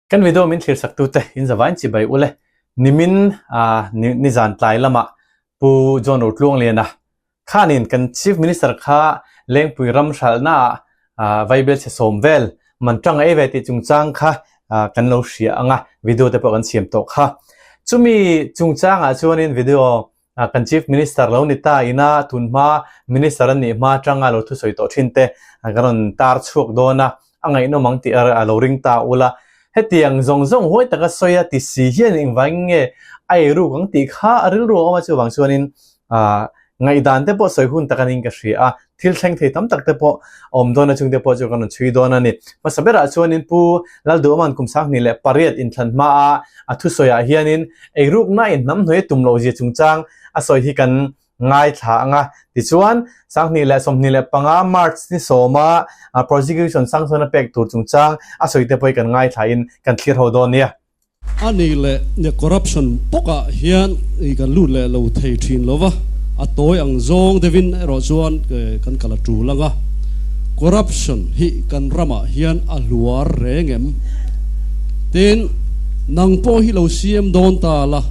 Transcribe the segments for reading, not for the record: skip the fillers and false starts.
Kan video min thlir sak tute in zavain chibai ule nimin nizan tlai lamah Pu John Rotluangliana khanin kan Chief Minister kha Lengpui ram hralhna ah vaibel chhe sawm vel man tang a ei ve tih chungchang kha kan lo hria ang a, video te pawh kan siam tawh kha. Chumi chungchangah chuanin video kan Chief Minister lo ni ta ina tunhma Minister an nih hma atanga lo thusawi tawh thin te kan rawn tar chhuak dawn a, a ngaihnawm ang tih a lo ring ta ula. Hetiang zawng zawng huai taka sawi a ti si hian engvangin nge a eiruk ang tih kha a rilru a awm a, chuvang chuanin ngaihdan te pawh sawi hun tak anin ka hria a, thil thleng thei tam tak te pawh a awm dawn a, chung te pawh chu kan rawn chhui dawn a ni. Hmasa berah chuanin Pu Lalduhawma'n kum 2008 inthlan hmaa a thusawiah hianin eirukna in hnamhnuai tum loh zia chungchang a sawi hi kan ngaithla ang a, tichuan 2025 March ni sawma prosecution sanction a pek tur chungchang a sawi te pawh hi kan ngaithlain kan thlir ho dawn nia. A nih leh nia corruption bawkah hian kan lut leh lo thei thin lo va, a tawi ang zawng deuhin erawh chuan kan kal a tul ang a. Corruption hi kan ramah hian a hluar reng em? Tin, nang pawh hi lo siam dawn ta la,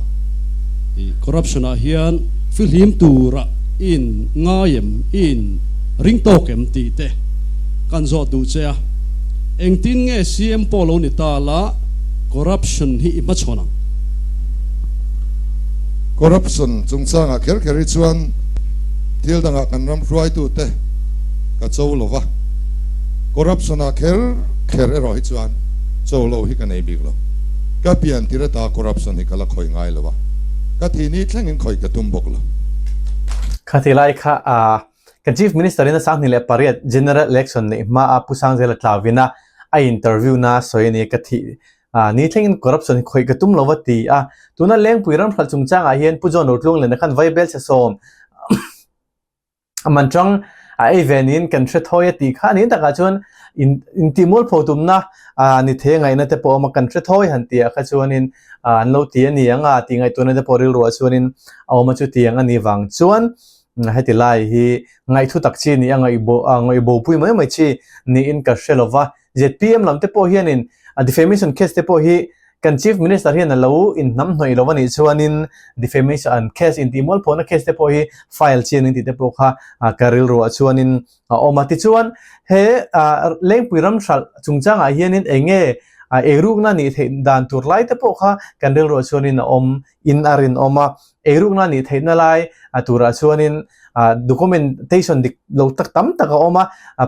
corruption ah hian fihlim tura i in ngai em, i in ring tawk em tih te kan zawh duh che a. Engtin nge CM pawh lo ni ta la? Corruption hi i hmachhawn ang. Corruption chungchangah kher kher hi chuan thil dangah kan ram hruaitute ka cho lo va, corruption-ah kher kher erawh hi chuan cho lo hi ka nei bik lo. Ka pian tir ata corruption hi ka la khawih ngai lo a, ka thih ni thlengin khawih ka tum bawk lo. Khati lai kha kan Chief Minister in a 2008 General Election neih hma a Pu Sangzela Tlawina a interview na sawi a ni ka thih ni thlengin corruption hi khawih ka tum lo va ti a, tuna Lengpui ram hralh chungchangah hian Pu John Rotluangliana khan vaibel chhe sawm a man tang a ei ve niin kan hre thawi a tih kha a ni takah chuan in intihmualpho tumna ni thei a ngaihna te pawh a awm a, kan hre thawi han tih ah kha chuanin an lo ti a ni ang a tih ngaihtuahna te pawh rilruah chuanin a awm a, chutiang a nih vang chuan Heti lai hi ngaihthu tak chi ni a ngaihbo pui mai mai chi niin ka hre lo va. Zpm lam te pawh hianin defamation case te pawh hi kan Chief Minister hian a lo inhnamhnawih lo a nih chuanin defamation case intihmualphawhna case te pawh hi file chi an intih te pawh kha ka rilruah chuanin a awm a. Tichuan he Lengpui ram hralh chungchangah hianin eng nge eirukna nih theih dan tur lai te pawh kha kan rilruah chuanin a awm in a rinawm a, eirukna nih theihna lai a turah chuanin documentation dik lo tak tam tak a awm a,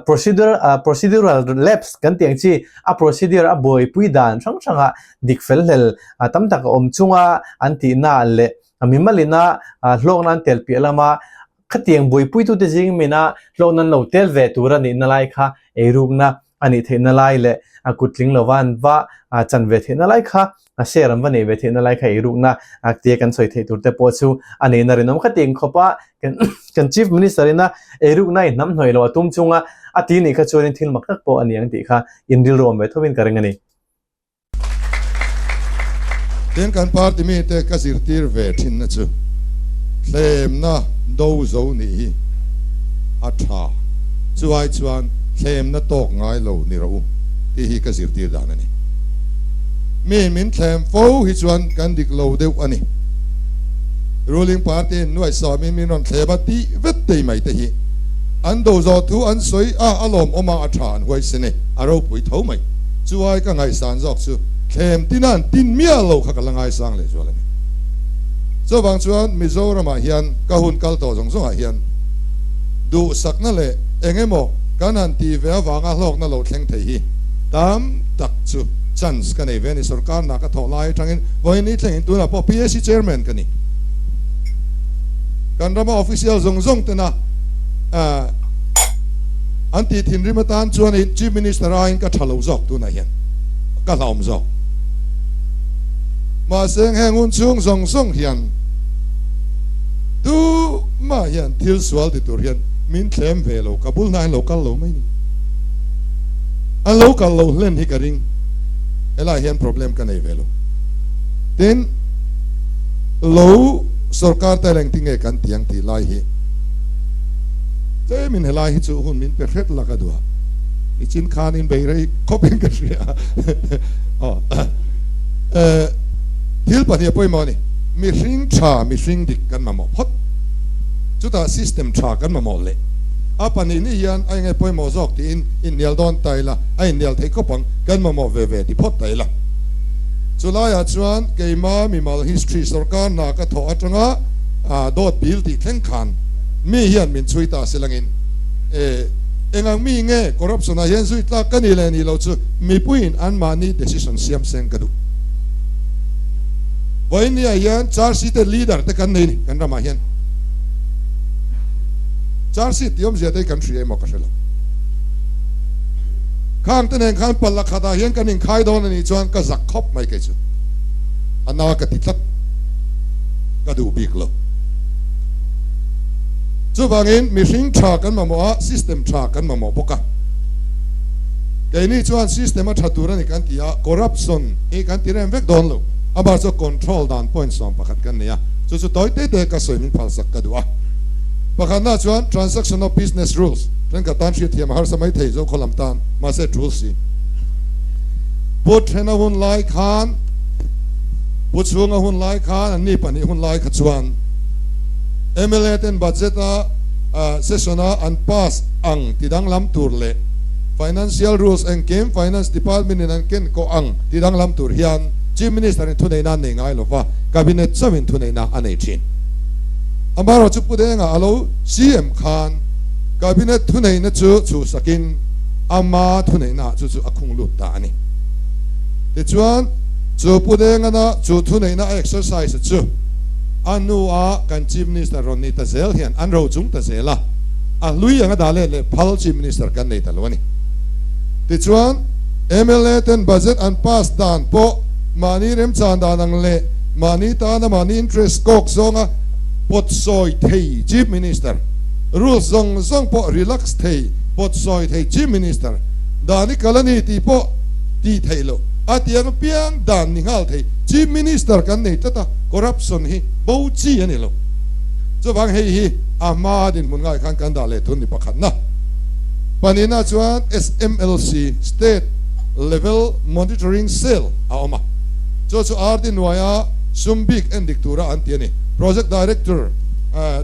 procedure procedural lapse kan tih ang chi a procedure a buaipui dan hrang hrangah dik fel hlel tam tak a awm chunga an tihna leh mimalina hlawkna an tel piah lama Khatiang buaipuitute zing mina hlawhna an lo tel ve tur a nihna lai kha eirukna a nih theihna lai leh a kuttling lova an va chan ve theihna lai kha a share an va neih ve theihna lai kha eirukna tia kan sawi theih tur te pawh chu a nihna rinawm khatiang khawpa kan Chief Minister ina eirukna i hnamhnawih lo a tum chunga a ti nih kha chuanin thil mak tak pawh a ni ang tih kha inrilruam ve thovin ka ring a ni. Tin kan party mite ka zirtir ve thinna chu thlemna do zo nih hi a tha, chu ai chuan thlemna tawk ngai lo ni rawh u tih hi ka zirtir dan a ni. Mi min thlem fo hi chuan kan dik lo deuh a ni. Ruling party in nuaih sawmin min rawn thlem a tih vet tei mai te hi an do zawh thu an sawi a, a lawmawm a, a tha an huaisen e, a ropui tho mai. Chuai ka ngaihsan zawk chu thlem tina an tin miah lo kha ka la ngaisang leh zual a ni. Chuvang chuan Mizoramah hian ka hun kal tawh zawng zawngah hian duhsakna leh eng emaw kan han tih ve avanga hlawkna lo thleng thei hi tam tak chu chance ka nei ve a ni. Sorkar hna ka thawh lai atangin vawiin ni thlengin tunah pawh PAC Chairman ka ni. Kan rama official zawng zawng tena An tih thinrim atan chuan i Chief Minister aiin ka tha lo zawk tunah hian ka hlauhawm zawk. Mahse heng hun chhung zawng zawng hian tumah hian thil sual ti tur hian min thlem ve lo, ka bul hnain lo kal lo mai ni. An lo kal lo hlen hi ka ring, helaiah hian problem ka nei ve lo. Tin, lo sorkar te leng tinge kan ti ang tih lai hi. Tlemin helai hi chu hun min pe hret la ka duh a, nichin khan in bei rei khawp in ka hria. Thil pahnih a pawimawh a ni. Mihring tha, mihring dik kan mamawh phawt. Chutah system tha kan mamawh leh. A pahnih ni hian a enge pawimawh zawk tiin inhnial dawn ta ila, a inhnial thei khawp ang, kan mamawh ve ve ti phawt ta ila. Chulaiah chuan keima mimal history sorkar hna ka thawh atanga dawt bil tih thleng khan mi hian min chhui ta silangin e engang mi nge corruption ah hian zui tlak ka ni leh ni lo chu mipuiin anmahni decision siam seng ka duh. Vawinia hian charge sheet leader te kan nei ni kan ramah hian. Charge sheet tih awmzia te hi kan hria emaw ka hre lo. Khang te nen khan palla khatah hian kan inkhai dawn a nih chuan ka zak khawp mai kei chu. A na ka ti tlat. Ka duh bik lo. Chuvangin mihring tha kan mamawh a, system tha kan mamawh bawk a. Keini chuan system a tha tur a ni kan ti a, corruption hi kan ti rem vek dawn lo. Amah chu control dan point 11 kan nei a, chu chu tawi te te ka sawi min phalsak ka duh a. Pakhatna chuan transaction of business rules thenkhat tan hriatthiam a harsa mai thei zo khaw lam tan, mahse tul si. Pu Thena hun lai khan, Pu Chhunga hun lai khan, an ni pahnih hun lai kha chuan mla ten budget a session a an pass ang ti danglam tur leh financial rules engkim finance department in an ken kawh ang ti danglam tur hian Chief Minister in thuneihna an nei ngai lova, Cabinet chauhin thuneihna a nei thin. Amaherawhchu Pu Denga a lo CM khan Cabinet thuneihna chu chhuhsakin ama thuneihna ah chu chu a khung lut ta a ni. Tichuan, chu Pu Dengana chu thuneihna a exercise chu a hnuah kan Chief Minister rawn ni ta zel hian an ro chung ta zel a, a hlui anga dah let leh phal Chief Minister kan nei ta lo a ni. Tichuan, mla ten budget an pass dan pawh mahni remchan dan ang leh mahni tana mahni interest kawk zawnga pawt sawi thei Chief Minister, rules zawng zawng pawh relax thei pawt sawi thei Chief Minister dan i kal a ni tih pawh tih theih loh a ti ang apiang dan ni nghal thei Chief Minister kan nei tlat a, corruption hi bo chi a ni lo. Chuvang hei hi a hma dinhmun ngai khan kan dah leh thun ni pakhatna. Pahnihna chuan SMLC, State Level Monitoring Cell, a awm a, chu chu RD hnuaia sum bik en dik tura an ti a ni. Project Director,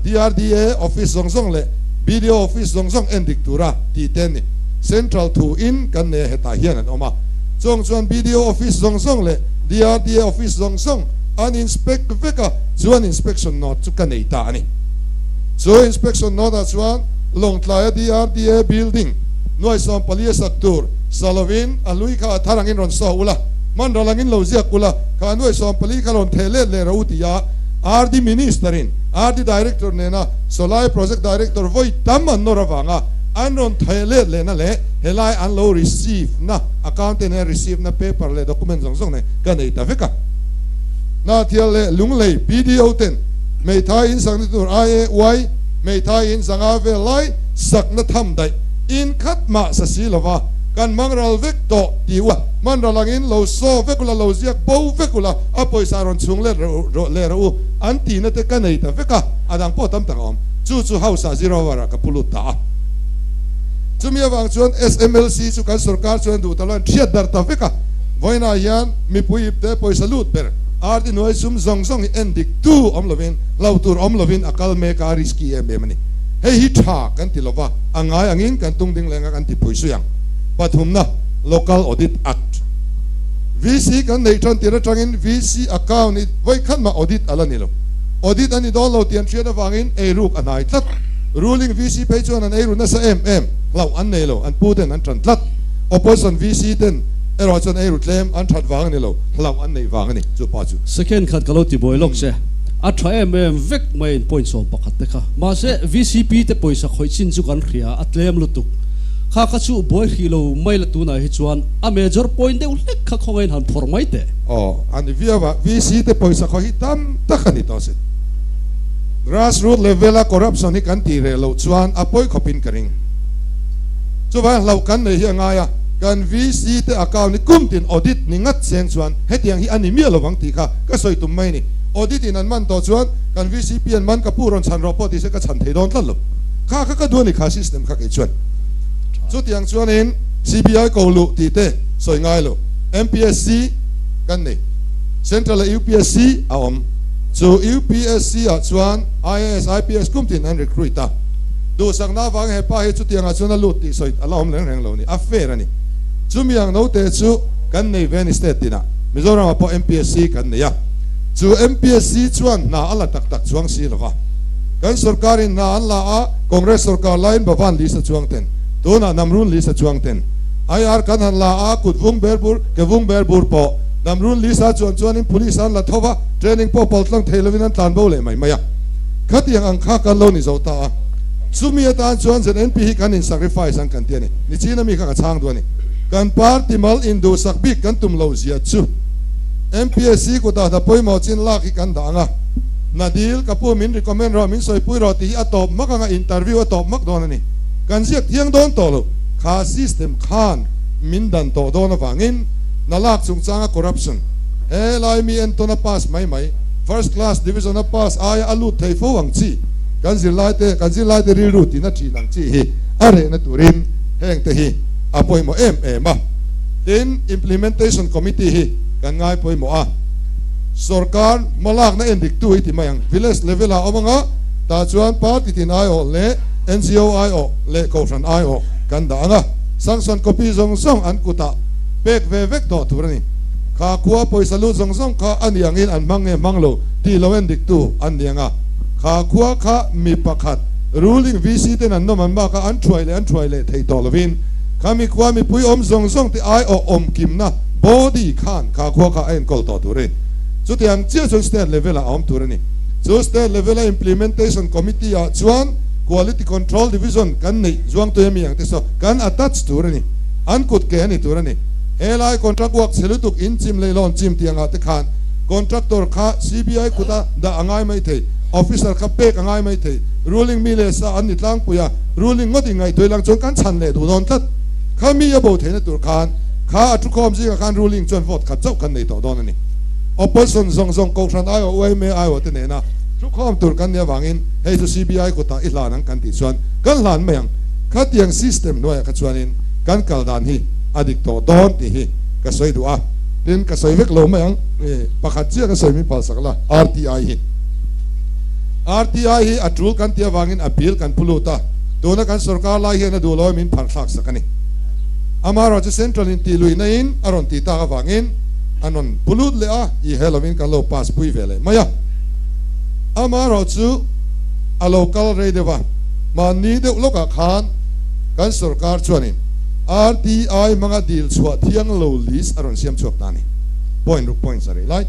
DRDA office zawng zawng leh BDO office zawng zawng en dik tura tih te an ni. Central thu in kan nei a hetah hian an awm a, chuang chuan BDO office zawng zawng leh DRDA office zawng zawng an inspect vek a, chuan inspection note chu ka nei ta a ni. Chu inspection note ah chuan Lawngtlaia DRDA building nuai 14 a sak tur sa lovin a hlui kha a thar angin rawn saw ula, hman ral angin lo ziak ula, kha nuai 14 kha rawn theh let leh rawh u tia RD Minister in RD Director nena Sawlai Project Director vawi tam an nawr avanga an rawn theh let lehna leh helai an lo receive na accountant hian receive na paper leh document zawng zawng nen ka nei ta vek a. Hnathial leh Lunglei BDO ten hmeithai in sakna tur IAY Hmeithai in zanga vel lai sakna tham daih in khat mah sa si lova kan hmang ral vek tawh ti u a, hman ral angin lo saw vek ula, lo ziak bo vek ula, a pawisa rawn chhung let leh rawh u an tihna te ka nei ta vek a, a dang pawh tam tak a awm. Chu chu House ah zero hour ah ka pu lut ta a. Chumi avang chuan SMLC chu kan sorkar chuan duh ta lo an thiat darh ta vek a, vawiinah hian mipui ip te pawisa lut ber RD hnuai sum zawng zawng hi en dik tu awm lovin Hlau tur awm lovin a kal mek a, risky em em a ni. Hei hi tha kan ti lova, a ngai angin kan tung ding leng a kan ti phui sui ang. Pathumna, Local Audit Act. VC kan neih tan tir atangin VC account hi vawi khat mah audit a la ni lo. Audit a ni dawn lo tih an hriat avangin eiruk a hnai tlat. Ruling VC phei chuan an eiru nasa em em, hlauh an nei lo, an pu ten an tan tlat. Opposition VC ten erawh chuan eiru tlem an that vang a ni lo, hlauh an neih vang a ni. Chu pa chu. Second khat ka lo ti buai lawk che. A tha em em vek mai in point 11 te kha. Mahse VCP te pawisa khawih chin chu kan hria a tlem lutuk. Kha kha chu buai hrih lo mai la tunah hi chuan a major point deuh hlek kha khawngain han phawrh mai teh. Aw a ni viau a, VC te pawisa khawih hi tam tak a ni tawh sin. Grassroot level a corruption hi kan tih reh loh chuan a pawi khawpin ka ring. Chuvang hlauh kan nei hi a ngai a, kan VC te account hi kum tin audit ni ngat cheng chuan hetiang hi a ni miah lovang tih kha ka sawi tum mai a ni. Audit in an man tawh chuan kan VCP an man ka pu rawn chhan rawh pawh ti se ka chhan thei dawn tlat lo. Kha kha ka duh a ni kha system kha kei chuan. Chutiang chuanin CBI ko luh tih te sawi ngai lo. MPSC kan nei. Central ah UPSC a awm. Chu UPSC ah chuan IAS, IPS kum tin an recruit a. Duhsakna avangin he pa hi chutiangah chuan a lut tih sawi a la awm reng reng lo ni. A fair a ni. Chumi ang note chu kan nei ve a ni state tinah. Mizoram ah pawh MPSC kan nei a. Chu MPSC chuan hna a la tak tak chuang si lo va. Kan sorkarin hna an la a, Congress sorkar laiin Bhavan list a chuang ten, tunah Namrun list a chuang ten. IR kan han la a, kut vung ber bur, ke vung ber bur pawh Namrun list a chuan chuanin police an la tho va, training pawh pal tlang thei lovin an tlan bo leh mai mai a. Khatiang ang kha kan lo ni zo ta a. Chumi atan chuan ZNP hi kan in sacrifice ang kan ti a ni. Nichina mi kha ka chhang duh a ni. Kan party mal induhsak bik kan tum lo zia chu MPSC kutah hna pawimawh chin lak hi kan dah ang a. Hna dil ka pu min recommend rawh, min sawipui rawh tih hi a tawp hmak ang a, interview a tawp hmak dawn a ni. Kan ziak thiang dawn tawh lo. Kha system khan min dan tawh dawn avangin hna lak chungchanga corruption he lai mi entawn a pass mai mai, first class division a pass aia a lut thei fo ang chi, kan zirlaite kan zirlaite rilru tina thin ang chi hi a rehna turin heng te hi a pawimawh em em a. Tin, Implementation Committee hi kan ngai pawimawh a, sorkar hmalakna en diktu hi ti mai ang, village level ah awm anga tah chuan party tin aiawh leh NGO aiawh leh kohhran aiawh kan dah ang a, sanction copy zawng zawng an kutah pek ve vek tawh tur a ni. Kha khua pawisa lut zawng zawng kha a ni angin an hmang nge hmang lo tih lo en diktu an ni ang a, kha khua kha mi pakhat ruling VC ten an nawm an bak a an thuai leh an thuai leh thei tawh lovin kha mi khua mipui awm zawng zawng te aiawh awm kimna body khan kha khua kha a enkawl tawh tur a ni. Chutiang chiah chuan state level ah a awm tur a ni. Chu state level a implementation committee ah chuan quality control division kan neih zuangtui ami ang te saw kan attach tur a ni. An kut ke a ni tur a ni. Helai contract work chhe lutuk in chim leh lawn chim tih angah te khan contractor kha CBI kuta dah a ngai mai thei, officer kha pek a ngai mai thei, ruling mi leh sa an ni tlangpui a, ruling ngawt in ngaihtuah ilang chuan kan chhan leh duh dawn tlat. Kha mi a bo theihna tur khan kha a thukhawm zingah khan ruling chuan vote khat chauh kan nei tawh dawn a ni. Opposition zawng zawng Kohhran aiawh UMA aiawh te nena thukhawm tur kan nih avangin hei chu CBI kutah i hlan ang kan tih chuan kan hlan mai ang. Khatiang system hnuaiah kha chuanin kan kal dan hi a dik tawh dawn tih hi ka sawi duh a. Tin, ka sawi vek lo mai ang, pakhat chiah ka sawi min phalsak la, RTI hi. RTI hi a tul kan tih avangin a bill kan pu lut a, tuna kan sorkar lai hian a duh lo min phar thlak sak a ni. Amaherawh chu Central in tih luihna in a rawn tih tak avangin an rawn pu lut leh a, i he lovin kan lo pass pui ve leh mai a. Amaherawh chu a lo kal rei deuh a, mahni deuh lawkah khan kan sorkar chuanin RTI hmanga dil chhuah thiang lo list a rawn siam chhuak ta a ni. Point ruk point sarih lai.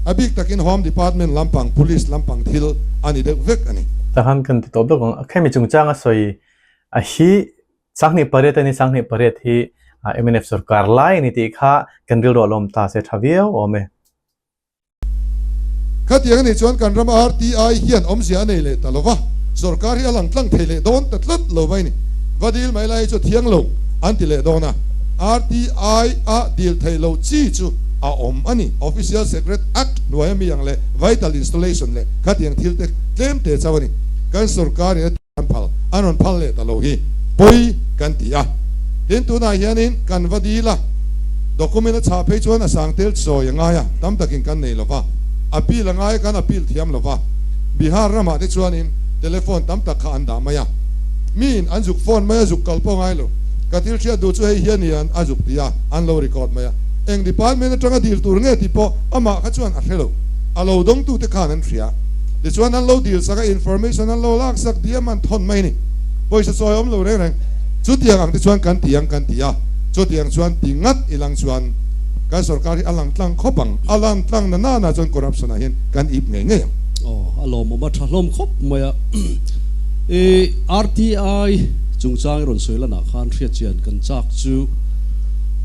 A bik takin Home Department lampang, Police lampang thil a ni deuh vek a ni. Tahan kan ti tawp deuh ang. Khemi chungchanga sawi a hi 28 a ni, 28 hi mnf sorkar lai a ni tih kha kan rilru a lawm ta se tha viau awm e. Khatiang a nih chuan kan ram RTI hian awmzia a nei leh ta lo va, sorkar hi a lang tlang thei leh dawn ta tlat lo mai ni. Va dil mai lai chu thiang lo an ti leh dawn a, RTI a dil thei lo chi chu a awm a ni. Official Secret Act hnuai ami ang leh Vital Installation leh khatiang thil te tlem te chauh a ni. Kan sorkar in a ti an phal, an rawn phal leh ta lo hi pawi kan ti a. Tin, tunah hianin kan va dil a, document a chhah phei chuan a sang tel sawi a ngai a, tam takin kan nei lo va, appeal a ngai a, kan appeal thiam lo va. Bihar ramah te chuanin telephone tam tak kha an dah mai a, miin an zuk phone mai a, zuk kal pawh ngai lo. Ka thil hriat duh chu hei hian i an a zuk ti a, an lo record mai a. Eng department atanga dil tur nge tih pawh amah kha chuan a hre lo, a lo dawngtute khan an hria. Tichuan an lo dil sak a, information an lo lak sak diam an thawn mai a ni. Pawisa chawi awm lo reng reng. Chutiang ang te chuan kan ti ang kan ti a, chutiang chuan ti ngat ilang chuan kan sorkar hi a lang tlang khawp ang, a lang tlang na nana chuan corruption ah hian kan ip ngei ngei ang. Aw, a lawmawm a tha hlawm khawp mai a. I RTI chungchang i rawn sawi lanah khan hriatchian kan chak chu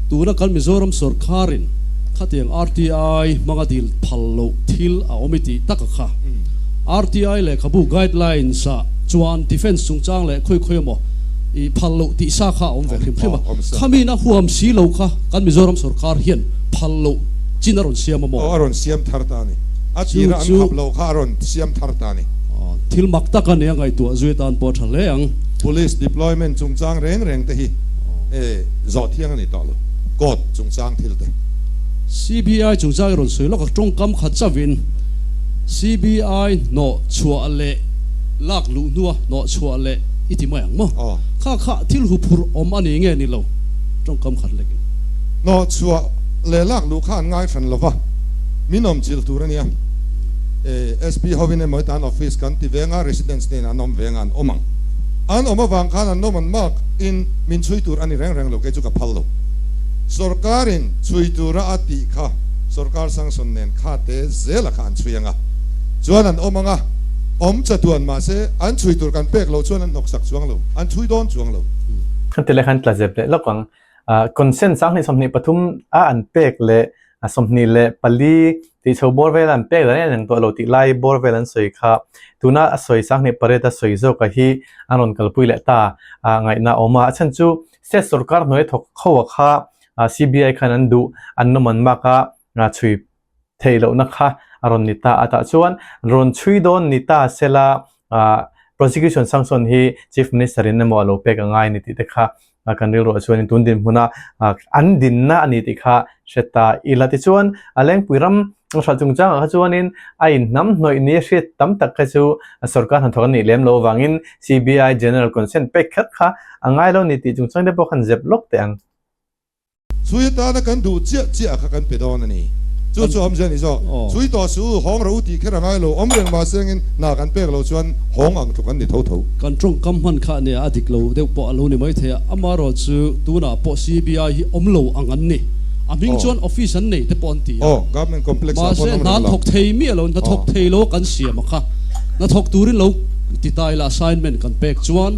tuna kan Mizoram sorkarin khatiang RTI hmanga dil phal loh thil a awm i tih tak a kha. RTI lehkhabu guidelines ah chuan defence chungchang leh khawi khawi emaw i phal loh tih sa kha a awm ve hrim hrim a. Khamiin a huam si lo kha kan Mizoram sorkar hian phal loh chin a rawn siam a maw? Aw a rawn siam thar ta a ni. A tira an khap loh kha a rawn siam thar ta a ni. Thil mak tak a nia ngaihtuah zui atan pawh a tha hle ang. Police deployment chungchang reng reng te hi zawh thiang a ni tawh lo. Court chungchang thil te. CBI chungchang i rawn sawi lawk a, tawngkam khat chauhin CBI hnawh chhuah leh lak luh hnua hnawh chhuah leh i ti mai ang maw? Kha kha thil huphurh awm a ni nge ni lo? Tawngkam khat lekin. Hnawh chhuah leh lak luh kha an ngai hran lo va, min awm chilh tur a nia. SP hovin emaw hetan office kan ti veng a, residence nen an awm veng a, an awm ang. An awm avang khan an awm an mark in min chhui tur a ni reng reng lo, kei chu ka phal lo. Sorkarin chhui tura a tih kha sorkar sanction nen kha te zela kha an chhui ang a, chuan an awm ang a, awm chatuan mahse an chhui tur kan pek loh chuan an hnawksak chuang lo, an chhui dawn chuang lo. Kan ti leh khan tla zep leh lawk ang. Consent 2023 a an pek leh 24 tih chho bawr vel an pek dan em em tawh lo tih lai bawr vel an sawi kha tuna a sawi 28 a sawi zawk a hi an rawn kalpui leh ta ngaihna a awm a, a chhan chu State sorkar hnuai thawk kho a kha CBI khan an duh an nawm an mak a chhui theih lohna kha a rawn ni ta a tah chuan rawn chhui dawn ni ta sela prosecution sanction hi Chief Minister in emaw a lo pek a ngai ni tih te kha kan rilruah chuanin tun dinhmuna an dinna a ni tih kha hre ta ila tichuan a lengpui ram hralh chungchangah kha chuanin a inhnam hnawih ni a hriat tam tak kha chu sorkar hnathawk an nih lem loh avangin CBI General Consent pek khat kha a ngai lo ni tih chungchang te pawh khan zep lawk teh ang. Chhui atana kan duh chiah chiah kha kan pe dawn a ni. Chu chu awmzia a ni zawk. Chhui tawh suh u, hawng rawh u tih kher a ngai lo. Awm reng mahse engin hna kan pek loh chuan hawng ang tluk an ni tho tho. Kan tawngkam hman kha nia a dik lo deuh pawh a lo ni mai thei a, amaherawhchu tunah pawh CBI hi awm lo ang an ni. A hming chuan office an nei te pawh an ti a. Mahse hna an thawk thei miah lo, hna thawk thei lo kan siam a kha. Hna thawk turin lo ti ta ila assignment kan pek chuan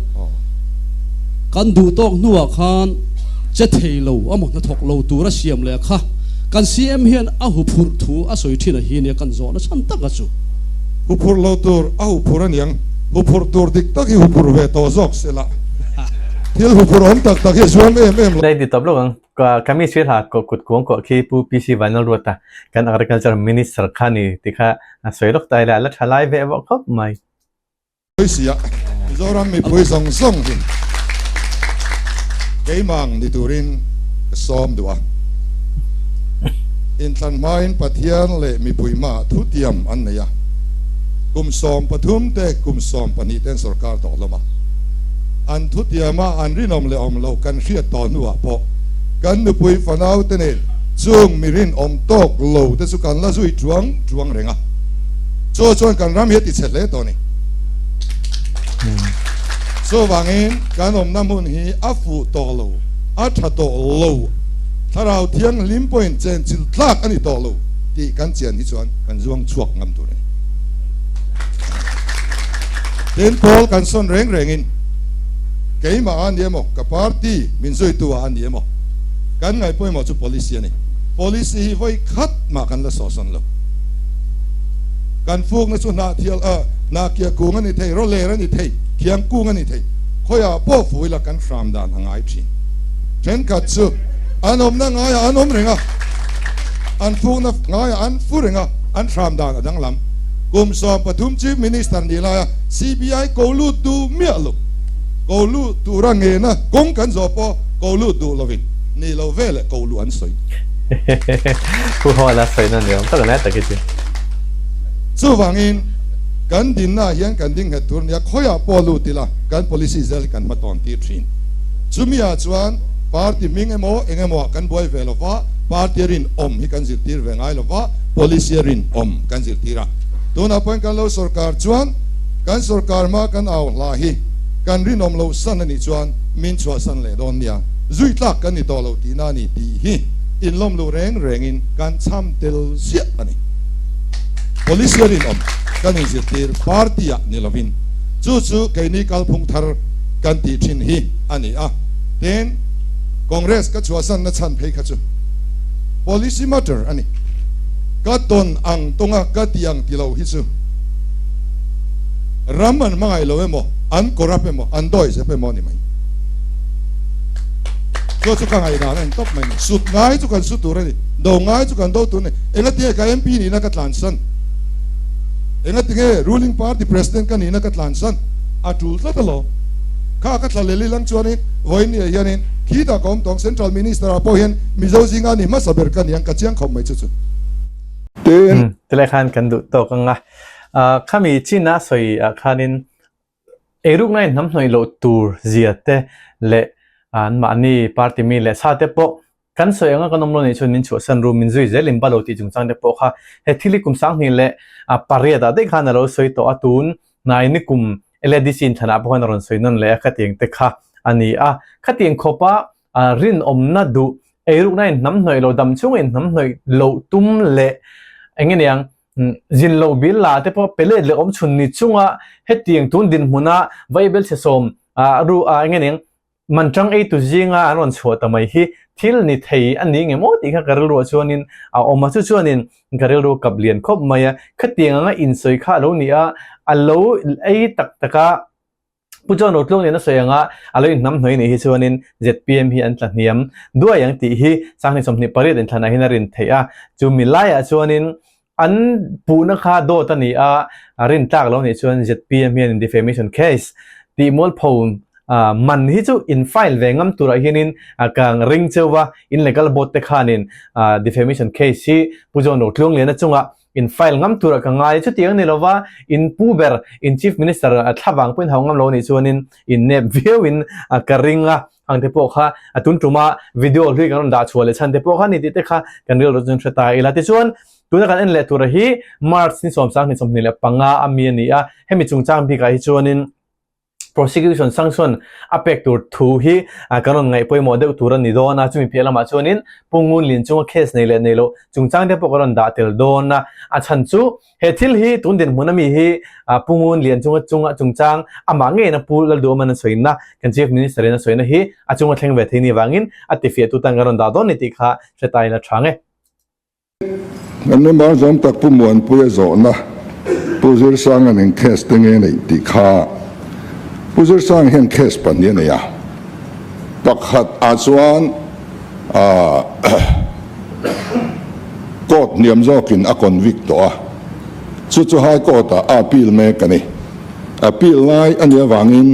kan duh tawk hnuah khan che thei lo amaw hna thawk lo tur a siam leh a kha. Kan CM hian a huphurh thu a sawi thin a hi nia kan zawhna chhan tak a chu. Huphurh lo tur a huphurh aniang, huphurh tur dik tak hi huphurh ve tawh zawk se la, thil huphurh awm tak tak hi a zuam em em lo. Hei ti tawp lawk ang, Kami Sirha kut kuang kuah khi Pu PC Vanlalruata kan Agriculture Minister kha ni ti kha a sawi lawk ta ila, a la tha lai ve vawh khawp mai. Sia, Mizoram mipui zawng zawng hi keimah ni turin ka sawm duh a. Inthlan hmain Pathian leh mipui hmaah thutiam an nei a, kum 13 te kum 12 ten sorkar tawh hlawm a. An thutiama an rinawm leh awm loh kan hriat tawh hnuah pawh kan nupui fanau te nen chung mi rinawm tawk lo te chu kan la zui chuang chuang reng a. Chu chuan kan ram hi a ti chhe hle tawh a ni. Chuvangin kan awmna hmun hi a fuh tawh lo, a tha tawh lo, Thlarau Thianghlim pawhin chenchilh tlak a ni tawh lo tih kan chian hi chuan kan zuang chhuak ngam tur a ni. Tin, pawl kan sawn reng rengin keimah a ni emaw, ka party min zuitu ah a ni emaw, kan ngaih pawimawh chu policy a ni. Policy hi vawi khat mah kan la sawhsawn lo. Kan fukna chu hnahthial a, hnahkiah kung a ni thei, rawler a ni thei, thiang kung a ni thei. Khawiah pawh fu ila kan hram dan a ngai thin. Thenkhat chu an awmna ngaiah an awm reng a, an fukna ngaiah an fu reng a, an hram dan a danglam. Kum 13 Chief Minister nih laia CBI ko lut duh miah lo, ko lut tura ngena kawng kan zawh pawh ko lut duh lovin nih lo veleh ko luh an sawi. Pu Hawla sawina ni awm tak a lai tak hi chu. Chuvangin kan dinna ah hian kan ding nghet tur nia khawiah pawh lut ila kan policy zel hi kan hmatawn tir thin. Chumi ah chuan party hming emaw eng emaw ah kan buai ve lova, party a rinawm hi kan zirtir ve ngai lova, policy a rinawm kan zirtir a. Tunah pawhin kan lo sorkar chuan kan sorkar hma kan au hla hi kan rinawm loh san a nih chuan min chhuahsan leh dawn nia, zui tlak kan ni tawh lo tihna a ni tih hi inlawm luh reng rengin kan cham tel ziah a ni. Policy a rinawm kan inzirtir party ah ni lovin chu chu keini kalphung thar kan tih thin hi a ni a. Tin, Congress ka chhuahsanna chhan phei kha chu policy matter a ni. Ka tawn ang tawnga ka ti ang ti lo hi chu ram an hmangaih lo emaw, an corrupt emaw, an dawi zep emaw a ni mai. Chu chu ka ngaihdan a ni tawp mai ni. Sut ngai chu kan su tur a ni, do ngai chu kan do tur a ni. Engatinge ka MP nihna ka tlansan? Engatinge ruling party president ka nihna ka tlansan? A tul tlat alawm. Kha ka thla lel ilang chuanin vawiin ni ah hianin Khitah ka awm tawng Central Minister ah pawh hian Mizo zinga ni hmasa ber ka ni ang ka chiang khawp mai chu chu. Tin. Tilai khan kan duh tawk ang a. Khami chin a sawi ah khanin eirukna in hnamhnawih loh tur zia te leh anmahni party mi leh sa te pawh Kan sawi anga kan awm lo nih chuan min chhuahsan ru, min zui zel in ba lo tih chungchang te pawh kha he thil hi kum 2000 leh pariat ah daih khan a lo sawi tawh a, tun hnai ni kum LADC inthlan ah pawh khan a rawn sawi nawn leh a, khatiang te kha a ni a. Khatiang khawpa rinawmna duh, eirukna in hnamhnawih lo, dam chhunga in hnamhnawih loh tum leh eng nge niang zin lo bil la te pawh pe let leh awm chhun ni chunga hetiang tun dinhmuna vaibelchhe sawm ru eng nge niang Manṭang eitu zinga an rawn chhuah ta mai hi thil ni thei a ni nge maw tih kha ka rilruah chuanin a awm a, chu chuanin ka rilru kap lian khawp mai a. Khatiang anga insawi kha a lo ni a, a lo ei tak tak a, Pu John Rotluang nen a sawi anga a lo inhnamhnawih nih hi chuanin zpm hi an tla hniam duai ang tih hi 2028 inthlanah hian a rin theih a, chumi laiah chuanin An puhna kha dawt a ni a, rin tlak lo nih chuan zpm hian defamation case tih mualpho man hi chu in file ve ngam turah hianin ka ring cheu va, in legal board te khanin defamation case hi Pu John Rotluangliana chungah in file ngam turah ka ngai. Chutiang a ni lova, in pu ber, in chief minister thlavang pawhin hau ngam lo nih chuanin in nep viauin ka ring a. Ang te pawh kha a tun tuma video hlui kan rawn dah chhuah leh chhan te pawh kha ni tih te kha kan rilru chuan hre ta ila. Tichuan, tuna kan en leh tura hi March ni 2025 a mi a ni a, hemi chungchang bikah hi chuanin prosecution sanction a pek tur thu hi kan rawn ngaih pawimawh deuh tur a ni dawn a, chumi piah lamah chuanin Pu Ngun Lin chunga case nei leh nei loh chungchang te pawh kan rawn dah tel dawn a, a chhan chu He thil hi tun dinhmun ami hi Pu Ngun Lian chunga chunga chungchang amah ngeiin a Pu Lalduhawman a sawina kan Chief Minister in a sawina hi a chunga thleng ve thei ni vangin a tifiah tu tan kan rawn dah dawn ni tih kha hre ta in a tha nge. Kan member zawm tak Pu Muanpuia zawhna Pu Zirsanga'n eng case te nge neih tih kha Pu Zirsanga hian case pahnih a nei a, pakhat ah chuan Court hniam zawkin a convict tawh a, chu chu High Court ah a appeal mek a ni. Appeal lai a nih avangin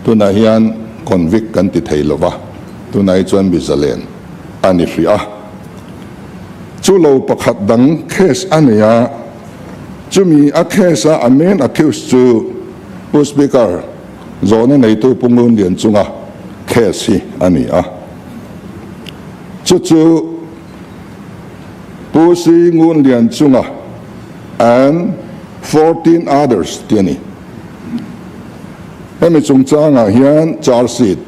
tunah hian convict kan ti thei lova, tunah hi chuan mi zalen a ni hrih a. Chu lo pakhat dang case a nei a, chumi a case a a main accused chu Pu Speaker zawhna neitu Pu Ngunlian chunga case hi a ni a. Chu chu Pu Si Ngun Lian chunga and 14 others tih a ni. Hemi chungchangah hian charge sheet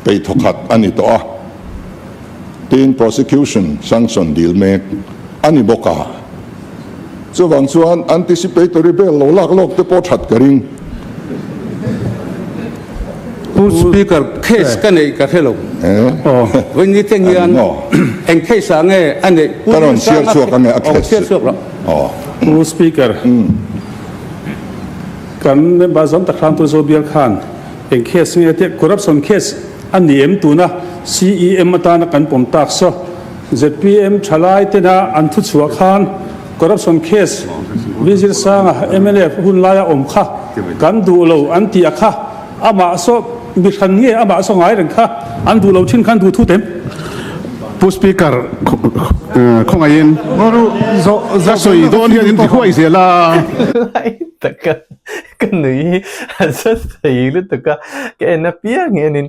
peih thawkhat a ni tawh a, tin prosecution sanction dil mek a ni bawk a. Chuvang chuan anticipatory bail lo lak lawk te pawh that ka ring. Pu Speaker, case ka neih ka hre lo. Vawiin teng hian eng case ah nge a neih? Ka rawn chhiar chhuak ange a case chu. Pu Speaker, kan member zawm tak hram tu Zobial khan eng case nge tih corruption case a ni em tuna CEM atana kan pawm tak saw zpm thalai tena an thuchhuah khan Corruption case Vizir Sanga mnf hun laia awm kha kan duh lo an tih a kha amah saw mi hran nge amah saw ngai reng kha an duh lo thin khan duh thut em? Pu Speaker khawngaihin ka sawi dawn hian in ti huai zel a. Lai taka ka nui hi a za thei lutuk a, ka en apiang hianin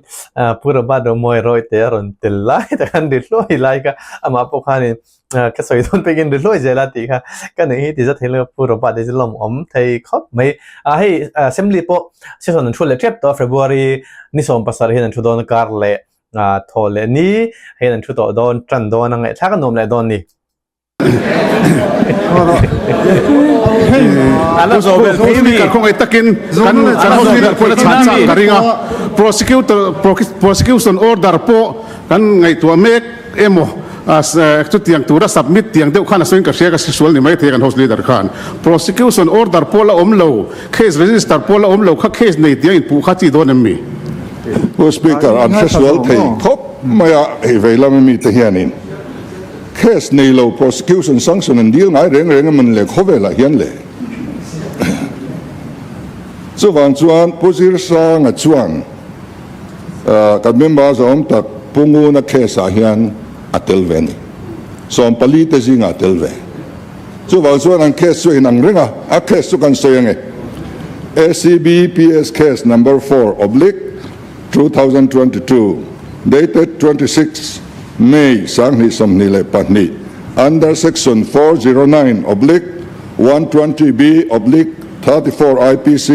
Pu Robert Romawi Rawite a rawn tel lai taka an ri hluai lai kha amah pawh khanin ka sawi dawn pekin ri hluai zel a tih kha ka nuih hi ti za thei lo Pu Robert hi chu lawmawm thei khawp mai a hei assembly pawh session an thu leh tep tawh a February ni 17 hian an thu dawn a kar leh thaw leh ni hian an thu tawh dawn tan dawn a ngaihthlak a nuam leh dawn ni. Speaker khawngaih takin kan kan house leader pawhin a chhan chak ka ring a prosecutor prosecution order pawh kan ngaihtuah mek emaw Chutiang tura submit tiang deuh khan a sawiin ka hria ka hresual ni maithei kan house leader khan prosecution order pawh la awm lo, case register pawh la awm lo kha case nei tiang inpuh kha chi dawn em mi? Pu Speaker, an hresual thei khawp mai a, hei vei lama mite hianin case nei lo prosecution sanction an dil ngai reng reng em an le khawvelah hian le. Chuvang chuan Pu Zirsanga chuan kan member zawm tak. Pu Nguna case ah hian a tel ve a ni. 14 te zingah a tel ve. Chuvang chuan an case chu a inang reng a, a case chu kan sawi ange. ACB PS case number 4 oblique 2022 dated 26 May 2022 under section 409 oblique 120B oblique 34 IPC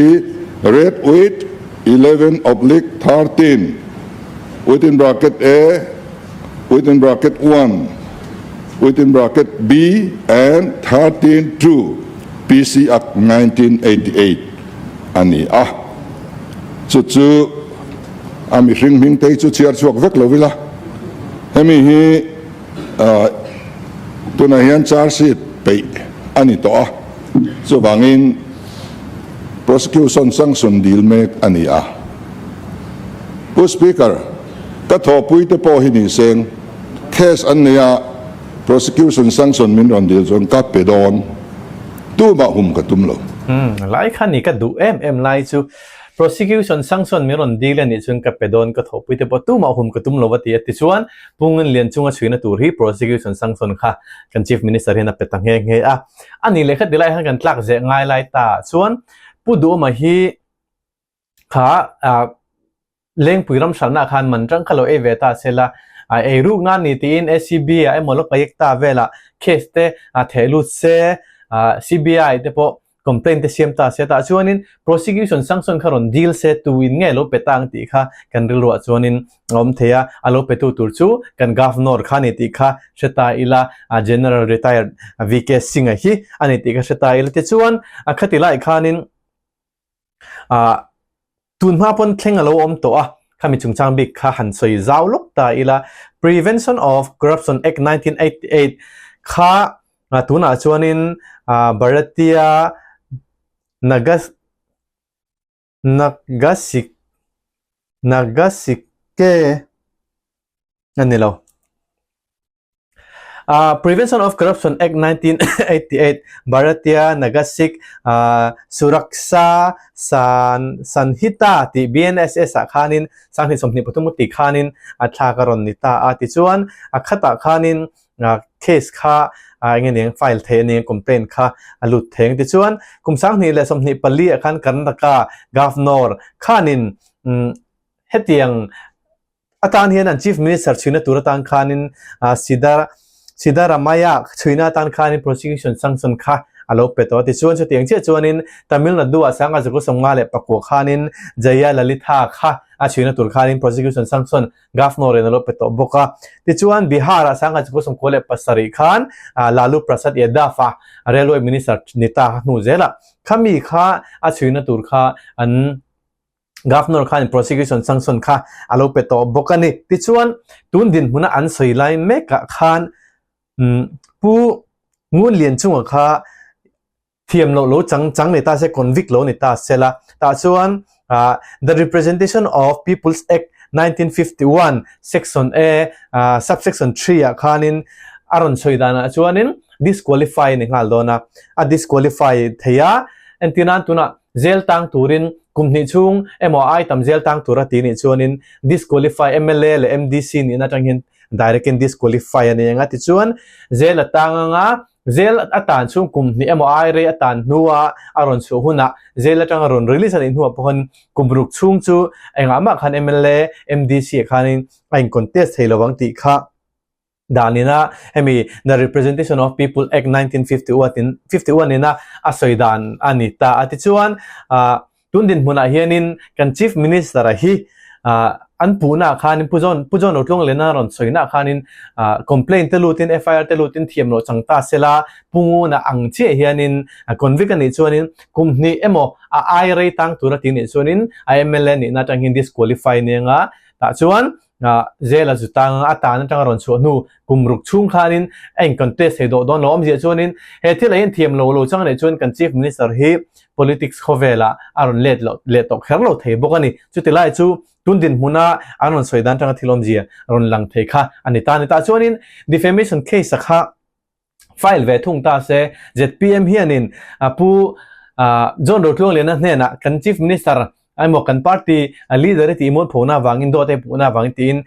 read with 11 oblique 13 within bracket A within bracket 1 within bracket B and 13 2 PC Act 1988 a ni a. Chu chu a mihring hming te hi chu chhiar chhuak vek lo ila, hemi hi tunah hian charge sheet peih a ni tawh a, chuvangin prosecution sanction dil mek a ni a. Pu Speaker, ka thawhpui te pawh hi ni seng, case an nei a, prosecution sanction min rawn dil chuan ka pe dawn, tumah hum ka tum lo. Umm, lai kha ni ka duh em em lai chu prosecution sanction min rawn dil a nih chuan ka pe dawn, ka thawhpui te pawh tumah hum ka tum lo a ti a, tichuan Pu Ngunlian chunga chhuina tur hi prosecution sanction kha kan Chief Minister hian a pe ta nghe nghe a. A nih leh khati lai khan kan tlak zeh ngai lai ta ah chuan Pu Duhawma hi kha ah Lengpui ram hralhna khan man tang kha lo ei ve ta se la, ei ruk nan ni tiin ACB ah emaw lo payek ta velah case te theh lut se, CBI te pawh complaint te siam ta se tah chuanin prosecution sanction kha rawn deal se tuin nge lo pe ta ang tih kha kan rilruah chuanin a awm thei a, a lo petu tur chu kan governor kha a ni tih kha hre ta ila, General retired VK Singh-a hi a ni tih kha hre ta ila tichuan a khati lai khanin Ah, tun hma pawn thleng a lo awm tawh a, khami chungchang bik kha han sawi zau lawk ta ila, Prevention of Corruption Act 1988 kha tunah chuanin Bharatiya Nagas Nagasik Nagasike a ni lo. Prevention of Corruption Act 1988, Bharatiya Nagasik Suraksha Sanhita tih BNSS ah khanin 2023 tih khanin a thlak a rawn ni ta a. Tichuan a khatah khanin case kha eng nge niang file theih a ni ang complaint kha a lut thei ang. Tichuan kum 2024 ah khan Karnataka Governor khanin hetiang Atan hian an Chief Minister chhuina tur atan khanin Sidar Siddaramaiah chhuina atan khanin prosecution sanction kha a lo pe tawh a. Tichuan chutiang chiah chuanin Tamil Nadu ah Sanga Zaku 54 khanin Jaya Lalitha kha a chhuina tur khanin prosecution sanction Governor in a lo pe tawh bawk a. Tichuan Bihar ah Sanga Zaku 97 khan Lalu Prasad Yadav a Railway Minister ni ta hnu zelah khami kha a chhuina tur kha an Governor khan prosecution sanction kha a lo pe tawh bawk a ni. Tichuan, tun dinhmuna an sawi lai mekah khan Pu Ngunlian chunga kha thiam loh lo chang chang ni ta se, convict lo ni ta se la. Tah chuan The Representation of People's Act 1951 Section A Subsection 3 ah khanin a rawn sawi danah chuanin disqualify a ni nghal dawn a, a disqualify thei a. Entirnan tunah Jail tang turin kum hnih chhung emaw ai tam jail tang tur a ti nih chuanin disqualify mla leh MDC nihna atang hian direct in disqualify a ni ang a tichuan jail a tang anga jail a tan chhung kum hnih emaw ai rei a tan hnua a rawn chhuah hunah jail atanga rawn release a nih hnuah pawh khan kum ruk chhung chu engah mah khan mla MDC ah khanin a in contest thei lovang tih kha Danina hemi The Representation of People Act 1951 ina a sawi dan a ni ta a. Tichuan, tun dinhmunah hianin kan Chief Minister-a hi an puhnaah khanin Pu John Pu John Rotlunglena rawn sawinaah khanin complaint te lutin FIR te lutin thiam loh chang ta sela Pu Nguna ang chiah hianin convict a nih chuanin kum hnih emaw a ai rei tang tur a ti nih chuanin a mla nihna atang hian disqualify nia nga tah chuan Jail a zu tang a tan atanga rawn chhuah hnu kum ruk chhung khanin a in contest thei dawh dawn lo. Awmzia chuanin he thil ah hian thiam lo lo chang anih chuan kan Chief Minister hi politics khawvelah a rawn let loh leh tawh kher lo thei bawk a ni. Chuti lai chu tun dinhmuna an rawn sawi dan atanga thil awmzia rawn lang thei kha a ni ta a ni. Tah chuanin defamation case a kha file ve thung ta se zpm hianin Pu John Rotluangliana hnenah kan Chief Minister. Emaw kan party leader i tih mualphona avangin dawt a puhna avangin tiin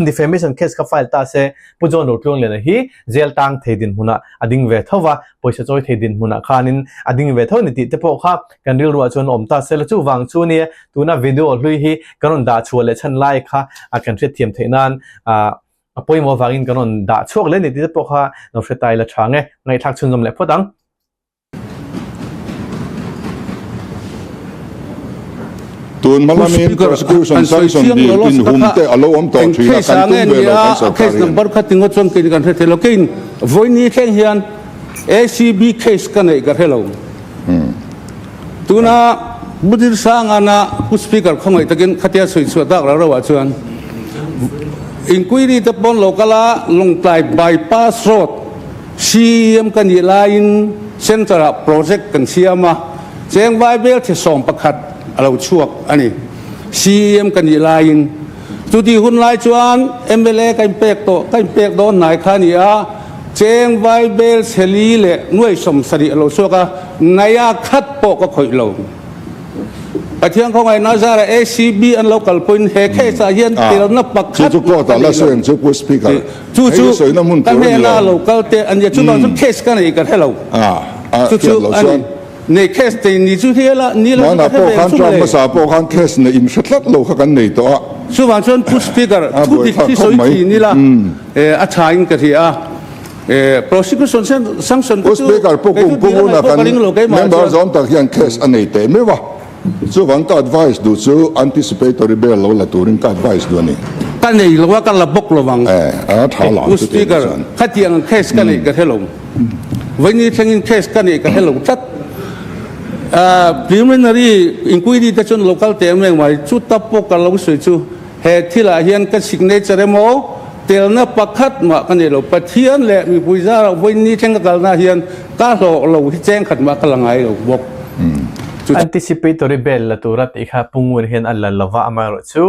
defamation case kha file ta se Pu John Rotluangliana hi jail tang thei dinhmunah a ding ve tho va, pawisa chawi thei dinhmunah khanin a ding ve tho a ni tih te pawh kha kan rilruah chuan a awm ta se la. Chuvang chu nia tuna video hlui hi kan rawn dah chhuah leh chhan lai kha kan hriatthiam theih nan a pawimawh avangin kan rawn dah chhuak leh a ni tih te pawh kha lo hre ta ila tha nge ngaihthlak chhunzawm leh phawt ang. Tun hma lamin prosecution sanction dil inhum te a lo awm tawh thin a, kan tum ve lo kan sawrkar hian. Number kha tingaw chuan kei kan hre thei lo. Keiin vawiini thleng hian ACB case ka neih ka hre lo. Tuna Pu Dirsangana Pu Speaker khawngaih takin khatia sawi chhuah tak rau rauah chuan inquiry te pawn lo kal a, Lawngtlai bypass road CEM ka nih laiin Centre ah project kan siam a, cheng vaibel che 11 a lo chhuak a ni. CEM ka nih laiin. Chuti hun lai chuan mla ka inpek tawh, ka inpek dawn hnai kha a ni a, cheng vaibel chhe li leh nuai 70 a lo chhuak a, naia khat pawh ka khawih lo. Pathian khawngaihna zarah ACB an lo kalpuiin he case ah hian telna pakhat Chu chu court ah a la nei lo. sawi ang chu Pu Speaker. Chu Hei chu hi sawina hmun ka tur a ni hnena lo. lo kal te a nia, chuvang chu case ka nei ka hre lo. A Chu chu hriat loh a ni. chuan. Nei case nei ni chu hi la ni lo chu Hmanah ka hre pawh ve khan chu term mawle. hmasa pawh khan case nei inhre tlat lo kha kan nei tawh a. Chuvang chuan Pu Speaker A thu dik buaithlak hi khawp sawi mai. thin ila a tha in ka hria a. Prosecution sanction Pu te chu Speaker Pu kei chu Kum dil a Pumuna ngaih pawh ka kan ring lo keimah member chuan. zawm tak hian case a nei teh meuh a, chuvang ka advice duh chu anticipatory bail lo la turin ka advice duh a ni. Ka nei lo a, ka la bawk lo vang. Eh, a tha lo ang Pu chu tih Speaker, chuan. khatiang ang case ka neih ka hre lo. Vawiini thlengin case ka neih ka hre lo tlat. Preliminary inquiry te chuan lo kal teh em mai, chuta pawh ka lo sawi chu. He thilah hian ka signature emaw telna pakhat mah ka nei lo. Pathian leh mipui zarah vawiin thleng ka kalna hian ka hlawh lo hi cheng khat mah ka la ngai lo bawk. Chu. Anticipatory bail la tura tih kha Pu Ngun hian a la lova, amaherawh chu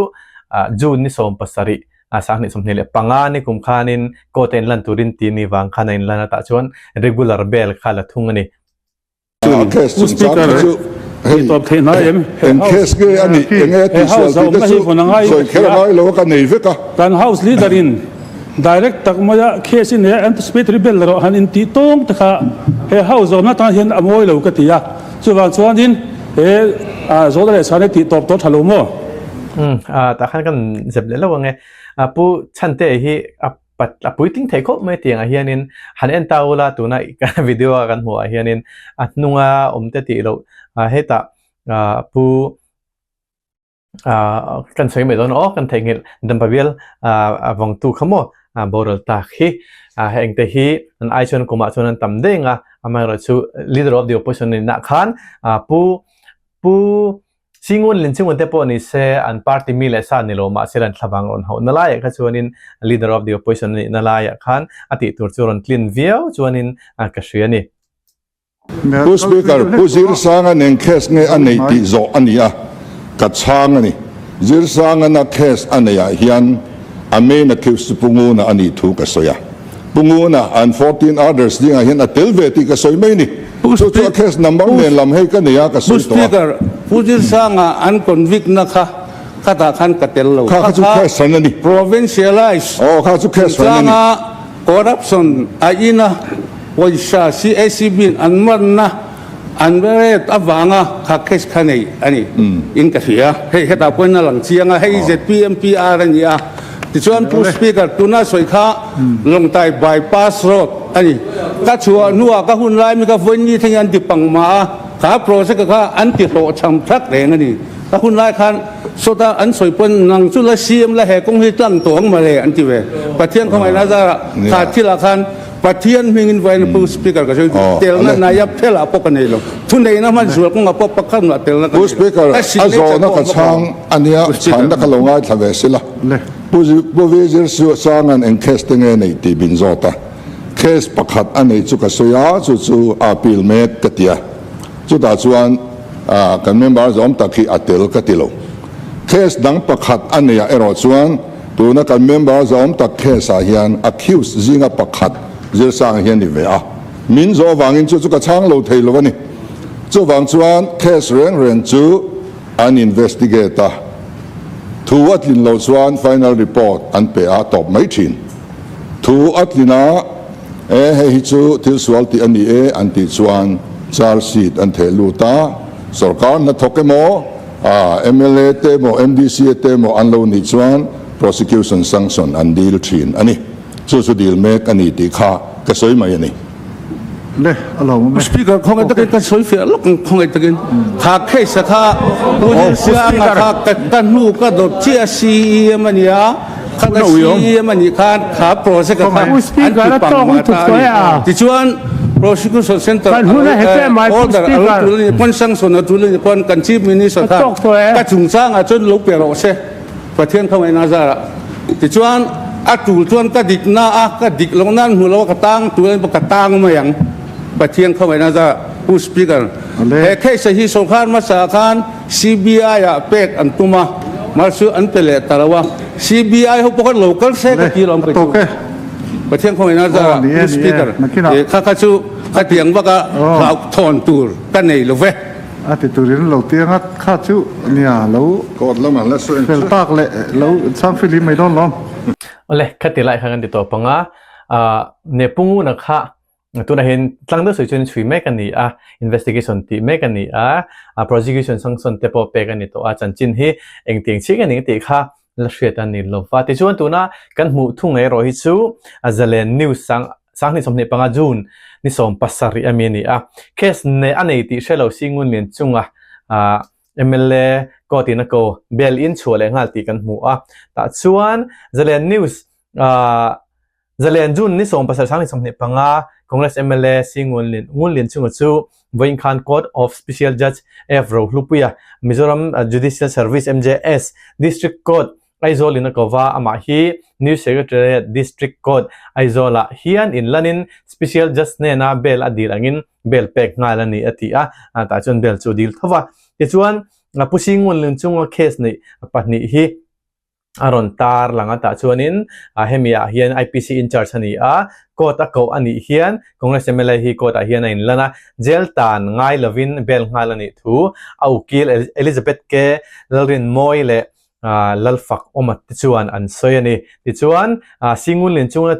June ni 70 2025 ni kum khanin court a inlan turin tih ni vang khan a inlan a, tah chuan regular bail kha la thung a ni. A case Pu chungchang Speaker, kha chu hei tih tawp theih hnai em? He eng house case nge a nih, eng nge he tih house sual a tih te awmna hi chu vawn a ngai sawi ka kher a hria. ngai lo a ka nei vek a. Kan house leader in direct tak maia case in he anticipatory bail erawh han intih tawng te kha he house zawmna tan hian a mawi lo ka ti a. Chuvang chuanin he zawhna leh chhana tih tawp tawh tha lo maw? Umm, tah khan kan zep leh lo ang e. Pu Chhante hi a Pat a puitling thei khawp mai tiangah hianin han en ta ula tuna video a kan hmuh ah hianin a hnunga awm te tih loh hetah pu kan sawi mai dawn aw kan theihnghilh dampa bial a vawngtu kha maw boral tak hi hengte hi an ai chuan kumah chuan an tam deng a amaherawhchu leader of the opposition nihna khan pu Pu Singun Linchungun te pawh ni se an party mi leh sa ni lo mahse an thlavang rawn hauh na laiah kha chuanin leader of the opposition a nihna laiah khan a tih tur chu rawn tlin viau chuanin ka hria a ni. Pu Speaker, Pu Zirsanga nen case nge a neih tih zawh a ni a, ka chhang a ni. Zirsangana case a neihah hian a main accused chu Pu Nguna a nih thu ka sawi a. Pu Nguna and 14 others dingah hian a tel ve tih ka sawi mai ni. Chu chu a case number nen lam hei ka nei a, ka Pu sawi tawh a. Speaker, Pu Zirsanga an convict na kha khatah khan ka tel lo. Kha kha chu case hran a ni. Provincialize Aw, kha chu case hran a ni. chungchanga corruption a ina pawisa CACB in an manna an rate avanga kha case kha nei a ni in ka hria. Hei hetah pawhin a lang chiang a, hei ZPMPR a ni a. Tichuan Pu Speaker, tuna sawi kha Lawngtlai Bypass Road a ni. Ka chhuah hnuah ka hun lai mi kha vawiin thlengin an ti pang mah a, kha project kha an ti hlawhchham thak reng a ni. Ka hun lai khan sawta an sawi pawn nang chu la CM la he kawng hi tlang tawh ang mawle an ti ve. Pathian khawngaihna zarah kha thilah khan Pathian hmingin vawiin Pu Speaker ka sawi telna naiap thelah pawh ka nei lo. Thuneihna hman zual kawngah pawh pakhat mah telna ka Pu nei lo. Speaker, Ka a signature zawhna pawh ka a bawk chhang lo. a nia, Pu Speaker. chhanna ka lo ngaithla ve sila. Pu Pu Vizir Sanga'n eng case te nge neih tih min zawt a. Case pakhat a neih chu ka sawi a, chu chu a appeal mek ka ti a. Chutah chuan kan member zawm tak hi a tel ka ti lo. Case dang pakhat a neihah erawh chuan tuna kan member zawm tak case ah hian accused zinga pakhat Zirsanga hian ni ve a. Min zawh avangin chu chu ka chhang lo thei lo a ni. Chuvang chuan case reng reng chu. An investigate a, thu a tlin loh chuan final report an pe a tawp mai thin. Thu a tlin a, e hei hi chu thil sual tih a ni e an tih chuan charge sheet an theh lut a, sorkar hnathawk emaw, mla te emaw, MDC te emaw an lo nih chuan prosecution sanction an dil thin a ni. Chu chu dil mek a ni tih kha ka sawi mai a ni. Le, a lo awm e. Speaker, khawngaih takin ka sawi fiah lawk ang, khawngaih takin. Kha case a kha Pu Dilsianga kha ka hnu ka dawt chiah a CEM a nia, kha ka CEM a nih khan kha project a kha an ti pang mah ta a ni. Tichuan Prosecution Centre order a lo tul a nih pawn sanction a tul a nih pawn kan Chief Minister khan ka chungchangah chuan lo pe rawh se. Pathian khawngaihna zarah tichuan a tul chuan ka dik na a, ka dik loh nan hmu lo a ka tang tul a ni ka tang mai ang. Pathian khawngaihna zarah Pu Speaker, he case hi sorkar hmasa khan CBI ah pek an tum a, mahse an pe leh ta lo a, CBI ho pawh khan lo kal se ka ti lo ang kei chu. Pathian khawngaihna zarah Pu Speaker, kha kha chu khatiang vaka hlauhthawn tur ka nei lo ve. A ti turin lo tia ngat kha chu nia lo Court lamah la sawi ang fel chu. tak leh lo chhang fihlim mai dawn lawm. Awle, khati lai kha kan ti tawp ang a, ah Nepunguna kha tunah hian tlang deuh sawi chuan chhui mek a ni a, investigation tih mek a ni a, prosecution sanction te pawh pek a ni tawh a, chanchin hi engtiang chiah nge ni tih kha la hriat a ni lo va. Tichuan tuna kan hmuh thung erawh hi chu Zalen News sang 20 25 June ni 17 ami a ni a. Case ne a nei tih hre lo si ngun lian chunga mla court in a ko bail in chhuah leh nghal tih kan hmu a. Tah chuan Zalen News Zalen June ni 17 2025 Congress mla si ngun lian ngun lian chunga chu vawiin khan Court of Special Judge F Rohlupuia Mizoram Judicial Service, MJS, District Court, Aizawl in a ko va, amah hi New Secretariat District Court, Aizawl ah hian inlanin Special Judge hnena bail a dil angin bail pek nghal a ni a ti a, tah chuan bail chu a dil tho va. Tichuan, Pu Singunlin chunga case neih pahnih hi a rawn tar lang a tah chuanin hemi ah hian IPC in charge a ni a, court a koh a nih hian Congress mla hi court ah hian a inlan a, jail tan ngai lovin bail nghal a nih thu a ukil Elizabeth K Lalrinmawi leh Lalfak Awma te chuan an sawi a ni. Tichuan Singunlin chunga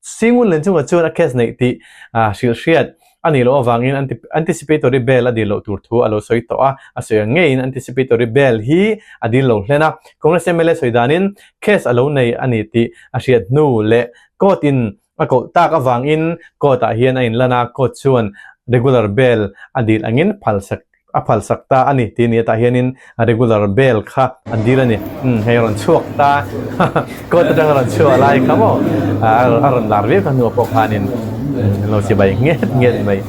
Singun len chungah chuan a case neih tih hrilh hriat a nih loh avangin anticipatory bail a dil loh tur thu a lo sawi tawh a, a sawi ang ngeiin anticipatory bail hi a dil lo hlen a. Congress mla sawi danin case a lo nei a ni tih a hriat hnu leh court in a koh tak avangin court ah hian a inlan a, court chuan regular bail a dil angin phalsak a phalsak ta a ni tih ni tah hianin a regular bail kha a dil a ni. Umm hei a rawn chhuak ta court atang a rawn chhuah lai kha maw a rawn lar viau kha hnuah pawh khanin an lo chibai nget nget mai.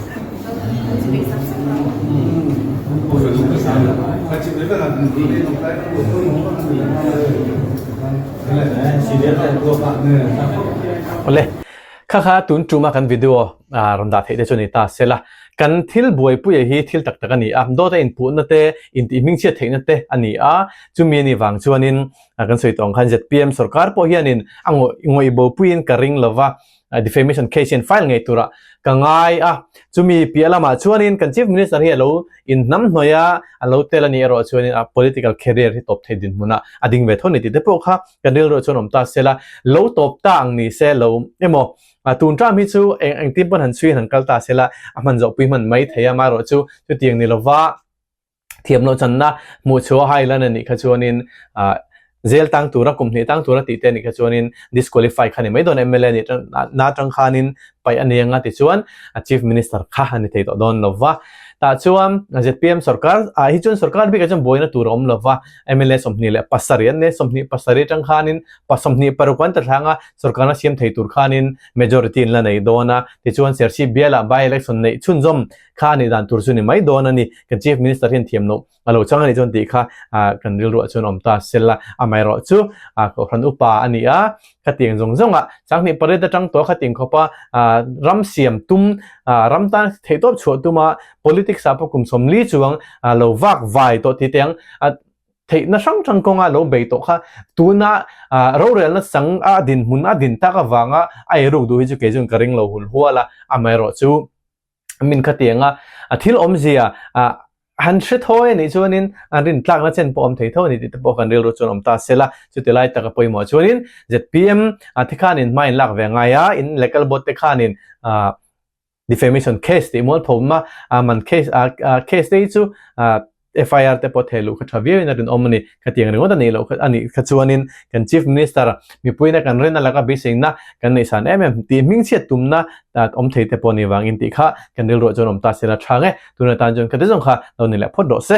Awle kha kha tun tuma kan video rawn dah theih te chu a ni ta sela. Kan thil buaipuia hi thil tak tak a ni a, dawt a inpuhna te, intih hmingchhiat theihna te a ni a, chumi a nih vang chuanin kan sawi tawh ang khan zpm sorkar pawh hianin a ngawih bopuiin ka ring lova, defamation case hian file ngei turah ka ngai a, chumi piah lamah chuanin kan Chief Minister hi a lo inhnamhnawih a, a lo tel a nih erawh chuanin a political career hi tawp thei dinhmunah a ding ve tho a ni tih te pawh kha kan rilruah chuan awm ta se la, lo tawp ta ang ni se lo emaw A tun ṭam hi chu eng engtin pawn han chhui han kal ta sela a hman zawh pui hman mai thei a, amaherawh chu chutiang ni lova thiam loh channa hmuh chhuah a hailan a nih kha chuanin ah zel tang tura kum hnih tang tura tih te a nih kha chuanin disqualify kha a ni mai dawn mla nih na atang khanin paih a ni anga tichuan a chief minister kha a ni thei tawh dawn lova tah chuan zpm sorkar ah hi chuan sorkar bikah chuan buaina tur a awm lova mla 27 an nei 27 atang khanin pa 26 an ta thlanga Sorkarna siam thei tur khanin majority an la nei dawn a, tichuan Serchhip bialah by election neih chhunzawm kha a nih dan tur chu ni mai dawn a ni. Kan Chief Minister hian thiam loh a lo chang a nih chuan tih kha kan rilruah chuan awm ta sel a, amaherawh chu Kohhran upa a ni a, khatiang zawng zawng ah 28 atang tawh khatiang khawpa ram siam tum, ram tan theihtawp chhuah tuma politics ah pawh kum 40 chuang lo vak vai tawh tih te ang Theihna hrang hrang kawnga lo bei tawh kha tuna rorelna chang a dinhmun a din tak avanga a eiruk duh hi chu kei chuan ka ring lo hul hual a, amaherawh chu min khatianga thil awmzia. Han hre thawi a nih chuanin an rin tlakna chen pawh awm thei tho a ni tih te pawh kan rilru chuan awm ta se la. Chuti lai taka pawimawh chuanin zpm a te khanin hma in lak ve ngai a, in lekal board te khanin defamation case tih mualphawm a man case case te hi chu FIR te pawh thei luh kha tha viau in a rinawm a ni. Khatiang ringawt a nih loh a nih kha chuanin kan Chief Minister mipuina kan rin a laka beiseina kan neihsan em em tih hmingchhiat tumna awm thei te pawh ni vangin tih kha kan rilruah chuan awm ta se la tha nge. Tuna tan chuan khati zawng kha lo ni leh phawt rawh se.